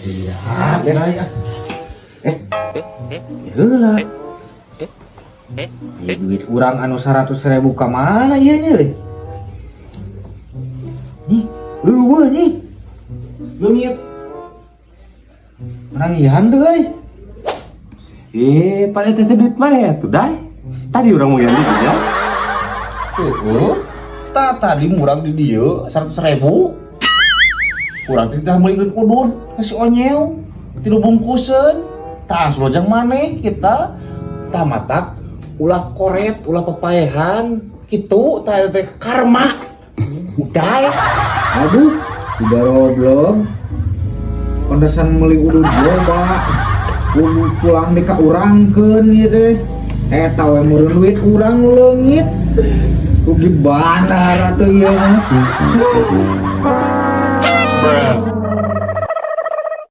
Siap, Dai, ah. Eh, heula. Ieu duit urang anu 100.000 ka mana ieu nya euy? Nih, euweuh nih. Leungit. Menangihan teu euy. Eh, pada teh duit mana ya tuh, Dai? Tadi urang mau ganti ya. Heeh. Tah, tadi murang di dieu 100.000. Urang teh tah meulikeun udud ka si Onyeo. Tilu bungkuseun. Tah, jang maneh kita tah, matak ulah koret, ulah papaehan kitu tah, eta teh karma. Udah ya. Aduh, si goblok. Pantesan meuli udud loba. Kudu pulang di ka urangkeun ieu teh. Eta we meureun duit urang nu leungit. Rugi banar atuh ieu mah. Bruh.